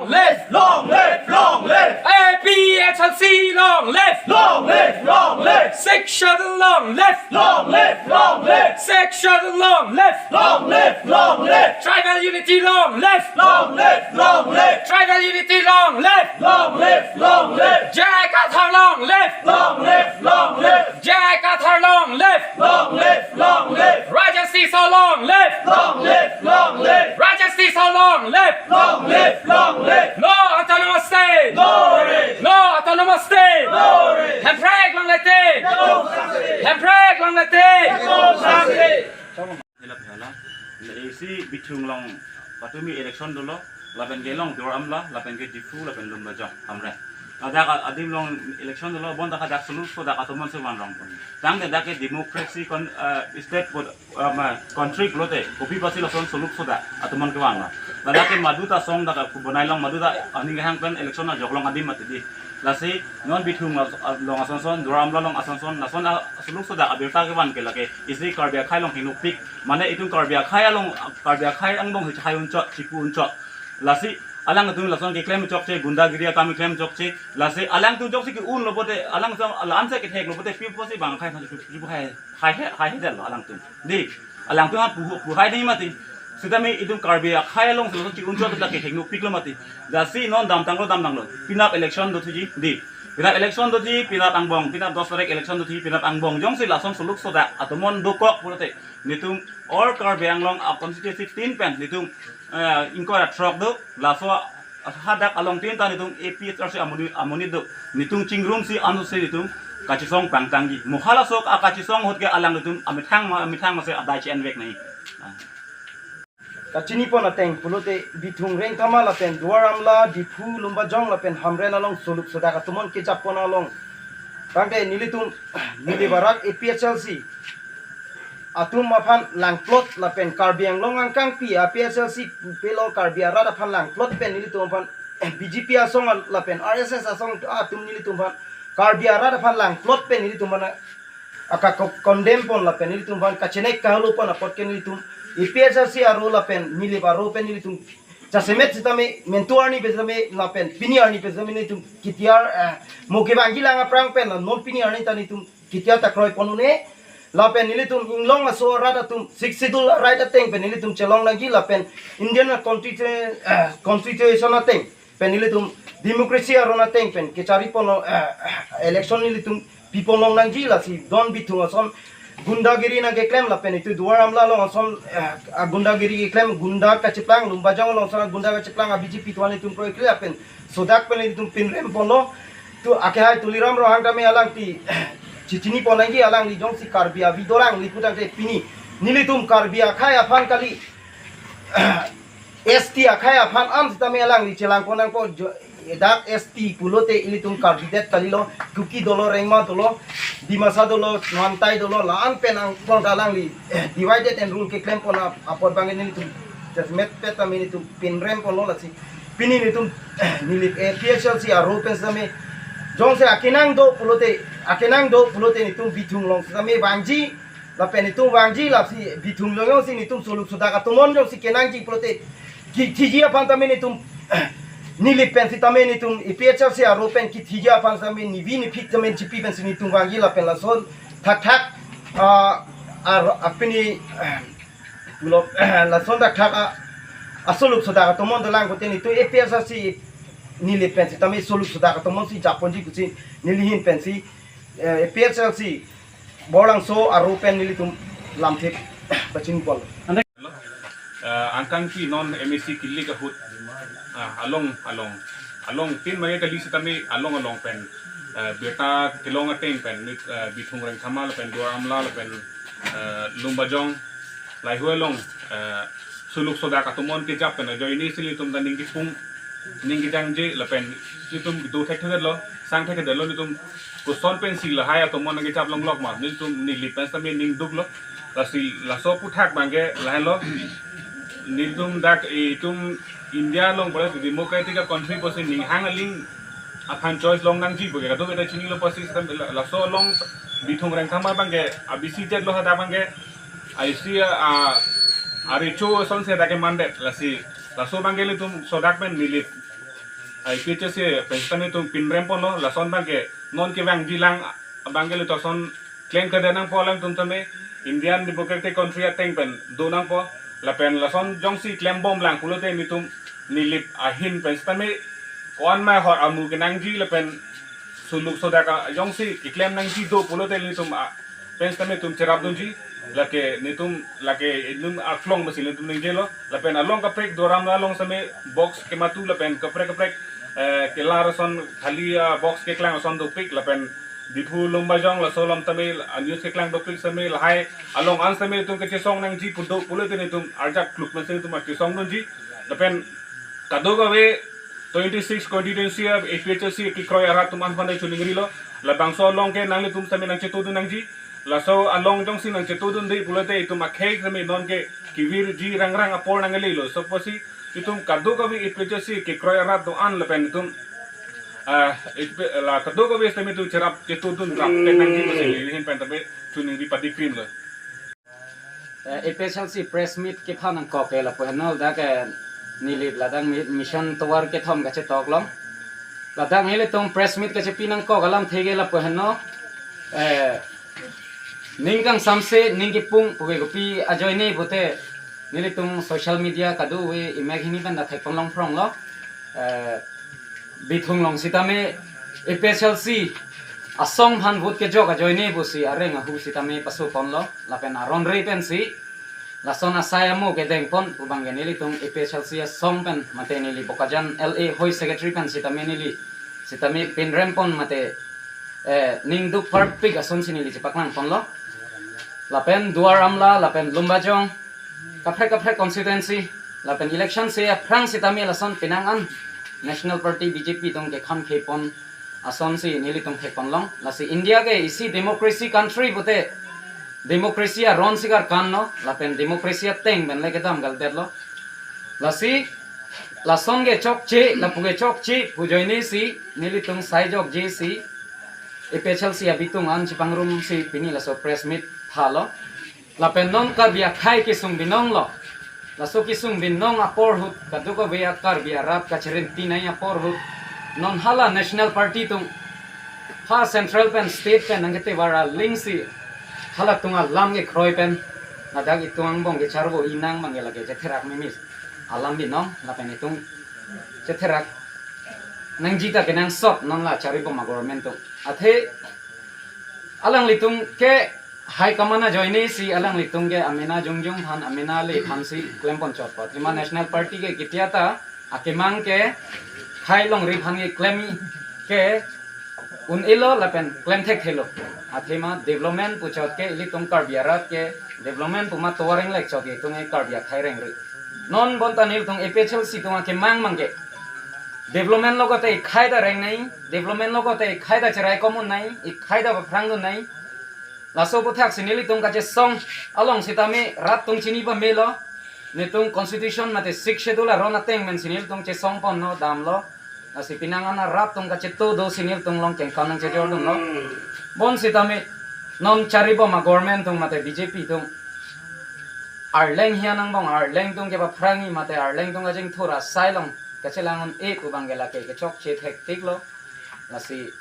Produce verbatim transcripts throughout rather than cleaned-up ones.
Live! Long live! Long live! A P H L C, long live! Long live! Long live! Sixth Schedule, long live! Long live! Long live! Sixth Schedule, long live! Long live! Long live! Tribal unity, long live! Long live! Long live! Tribal unity, long live! Long live! Long live! J I Kathar, long live! Long live! Long live! J I Kathar, long live! Long live! Long live! Rajesh Tisso, long live! Long live! Long live! Rajesh Tisso, long live! Long live! Long live! No autonomous state! No rest! No autonomous state! No rest! Hemprek longle te! Hemprek longle te! Hela phe hela. Isi Bithung along patumi election dolo, lapen ke along Duar Amla, lapen ke Diphu, lapen Lumbajong, Hamren. Ladak adim along election dolo, bonta hadak suluk sodak atomon si vanrong pon. Tangte dak ke democracy kon, eh, state pod, eh, ma, country pulote, kopi apotsi lason suluk sodak atomon kevan ma. Ladak ke madu ta asong dak bonai along madu ta aning hang pen election ajok along adim mati di. Lasi non Bithung along asonson, Duar Amla along asonson, lason a suluk sodak abirta kevan ke lake isi Karbi akhei along hingnopik. Mane itum Karbi akhei along, Karbi akhei angbong hi chehai unchot, chipu unchot. Lasi alangtum lason keklem chokche, gundagiri akam keklem chokche. Lasi alangtum chokche ke-unlo pote, alangtum alam se ketheklo pote, pi apotsi bang akhei aphan chipu hai, hai hai hai lo alangtum. Di, alangtum ha pu, pu hai di mati. Sitame itum Karbi akhei along silo chi unchot ta kehingnopiklo mati. Lasi non damtanglo, damtanglo. Penap election dothuji, di. Penap election dothuji, penap angbong, penap dos tarik election dothuji, penap angbong jongsi lason suluk sodak atomon dokok pulote, nelitum all Karbi Anglong a constituency tin pen nelitum, eh, ingkoi ra throk do, laso hadak along tin ta nelitum A P H L C amonit, amonit do, nelitum chingrumsi anutsi nelitum kachesong pangtangji. Mo halaso akachesong ahut ke alanglitum amethang ma, amethang ma se adai che-envek nai. Ah. Kachini pon ateng pulote Bithung Rengthama lapen Duar Amla, Diphu, Lumbajong lapen Hamren along suluk sodak atomon kejap pon along. Tangte nelitum, Nilip arat A P H L C atum aphan langplot lapen Karbi Anglong angkangpi A P H L C pupe lo Karbi arat aphan langplot pen nelitum aphan B J P asong lapen R S S asong atum nelitum aphan Karbi arat aphan langplot pen nelitum aphan aka ko-, condemn pon lapen nelitum aphan kachenek kahalo pon apot ke nelitum A P H L C aro lapen Nilip aro pen nelitum jasemet sitame mentu arni pen sitame lapen pini arni pen sitame nelitum K T R, eh, mo kevangji lang aphrang pen la non pini arni ta nelitum K T R ta kroi pon un-e. Lapen nelitum inglong aso arat atum Sixth Schedule right ateng pen nelitum chelong nangji lapen Indian constitu-, eh, constitution ateng pen nelitum democracy aron ateng pen kechari ponlo, eh, election nelitum pi ponlong nangji. Lasi don Bithung ason gundagiri nangkeklem lapen itum Duar Amla along ason, eh, a gundagiri keklem, gunda kacheplang, Lumbajong along ason gunda kacheplang a B J P tuan itum kroikre lapen sodak pen itum pinrem ponlo. Tu akehai Tuliram Ronghang tame alangli chechini pon nangji, alangli jongsi Karbi avi dorang li putangte pini nelitum Karbi akhei aphan kali, S T akhei aphan an sitame alangli chelang pon nangpo jo-, dak S T pulote ilitum Karbi det kalilo, Kuki dolo, Rengma dolo, Dimasa dolo, Mantai dolo, la-an pen angpon alangli, eh, divide and rule keklem pon ap-, apot bang nelitum jasemet pet tame nelitum pinrem ponlo. Lasi pini nelitum, eh, Nilip A P H L C aro pen sitame jongsi akenang do pulote, akenang do pulote nelitum Bithung along sitame vangji, lapen itum vangji, lasi Bithung along jongsi nelitum suluk sodak atomon jongsi kenangji pulote kithiji aphan tame nelitum, Nilip pen sitame nelitum A P H L C aro pen kithiji aphan tame nivi niphit tame chipi pen si nelitum vangji lapen lason thakthak, ah, ar, apini, ah, pulo, lason thakthak, ah, asuluk sodak atomon dolang kote nelitum A P H L C Nilip pen sitame suluk sodak atomon si japonji pusi neli ahin pensi, eh, A P H L C Borlangso aro pen nelitum lamthip pachini pon. Eh, angkangpi non M A C kilik ahut, ah, along, along, along tin maya kali sitame along along pen, eh, birta kelong ateng pen, eh, Bithung Rengthama lapen Duar Amla lapen, eh, Lumbajong, lahai-hui along, eh, suluk sodak atomon kejap pen ajoine si nelitum ta ning kipung, ning kejangje lapen nelitum do thekthedetlo, sang thekthedetlo nelitum koson pensi lahai atomon nangkejap longlok ma, nelitum Nilip pen sitame ning duklo. Lasi laso aphuthak abangke lahenlo, nelitum dak itum India along pura democratic a country pusi ning hang aling aphan choice long nangji pu ke kadokave ta chinilo pusi sitame la-, laso along Bithung Rengthama abangke a B C J lo hadak abangke I C a, a, arecho asonsi dak kemandet. Lasi laso abangke nelitum sodak pen Nilip A P H L C pen sitame itum pinrem ponlo, lason abangke non kevangji lang abangke lason klem kede nangpo, alangtum tame Indian democratic country ateng pen do nangpo. Lapen lason jongsi klembom lang pulote netum Nilip ahin pen sitame ko-an ma hor amu kenangji lapen suluk sodak a jongsi keklem nangji do pulote netum a pen sitame itum cherapdunji, lake netum lake inum aklong masi netum ningjelo. Lapen along kaprek Duar Amla along sitame box kematu lapen kaprek kaprek, eh, kelar ason khali, ah, box keklang ason dopik, lapen Diphu Lumbajong laso along tame, ah, news keklang dopik sitame lahai along an sitame itum kachesong nangji pu do pulote netum arjap kluk masi netum kachesongdunji. Lapen kadokave twenty-six constituency a APHLC kekroi arat atum aphan choningrilo. Labangso along ke nanglitum sitame nangchetodun nangji. Laso along jongsi nangchetodunde pulote itum akhei sitame non ke kevirji rangrang apor nanglelo. Laso apotsi itum kadokave APHLC kekroi arat do-an lapen itum, ah, la kadokave sitame itum cherap chetodun rap pen nangji pusi neli ahin pen tame choningri padikrimlo. Eh, APHLC press meet kepha nangkok ke lapu henlo, dak ke Nilip ladak mi-, mission tovar kethom kachetoklo. Ladak nelitum press meet kachepi nangkok alamthe ke lapu henlo. Eh, ning kangsamse, ning kipung, puke kopi ajoine pute nelitum social media kadokave imek hini pen da thekpon longphronglo. Eh, Bithung along sitame APHLC asong aphan vote kejok ajoine pusi areng ahu sitame pasoponlo, lapen aron re pensi lason asai amo kedengpon pu abangke nelitum APHLC asong pen mate neli Bokajan L A hoi secretary pen sitame neli sitame pinrempon mate, eh, ning duk parpik asonsi neli chepaklangponlo. Lapen Duar Amla, lapen Lumbajong, kaprek kaprek constituency, lapen election se aphrang sitame lason penang an National Party BJP atum kekhang khepon asonsi nelitum thekponlong. Lasi India ke isi democracy country pute democracy aron sikar kanlo, lapen democracy ateng pen le kedam kaldetlo. Lasi lason ke chokche, lapu ke chokche pu ajoine si nelitum sai jokje si APHLC abitung an chepangrumsi pini laso press meet phalo. Lapen non Karbi akhei kesung binonglo. Laso kesung binong apor ahut kadokave a Karbi arat kacherenti nai apor ahut non hala National Party atum ha central pen state pen nangketevar aling si halatum alam kekroi pen ladak itum angbong kecharvo inang abangke lake chetherak memes alam binong lapen itum chetherak nangji ta kenangsot non la charibom a-government atum. Athe alanglitum ke high command ajoine si alanglitum ke amena jongjong aphan, amena le aphansi klempon chotpo. Athema National Party ke ketia ta akemang ke hai longri aphan keklem ke un-elo lapen klem thekthelo. Athema development pu chot ke ilitum Karbi arat ke development pu ma tovar inglek chot ke itum ke Karbi akhei rengri. Non bonta nelitum APHLC atum akemang abangke development logote ikhei ta reng nai, development logote ikhei ta cherai komun nai, ikhei ta paphrangdun nai. Laso aputhak si nelitum kachesong along sitame rat atum chini pamelo. Netum constitution mate sixth schedule aron ateng pensi nelitum chesongponlo, damlo. Lasi penang an rat atum kacheto do si nelitum along kengkan nangchejordunlo. Bonsitame non charibom a-government atum mate BJP atum arleng hian angbong arleng atum kepaphrangji mate arleng atum kachingthur asai along kachelang un-e pu abangke lake kechokche thektiklo. Lasi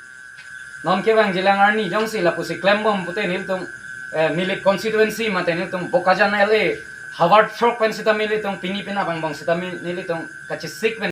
non kevangjilang arni jongsi lapusi klembom pute nelitum, eh, Nilip constituency mate nelitum Bokajan L A Howard Throk pen sitame nelitum pini penap angbong sitame nelitum kachesik pen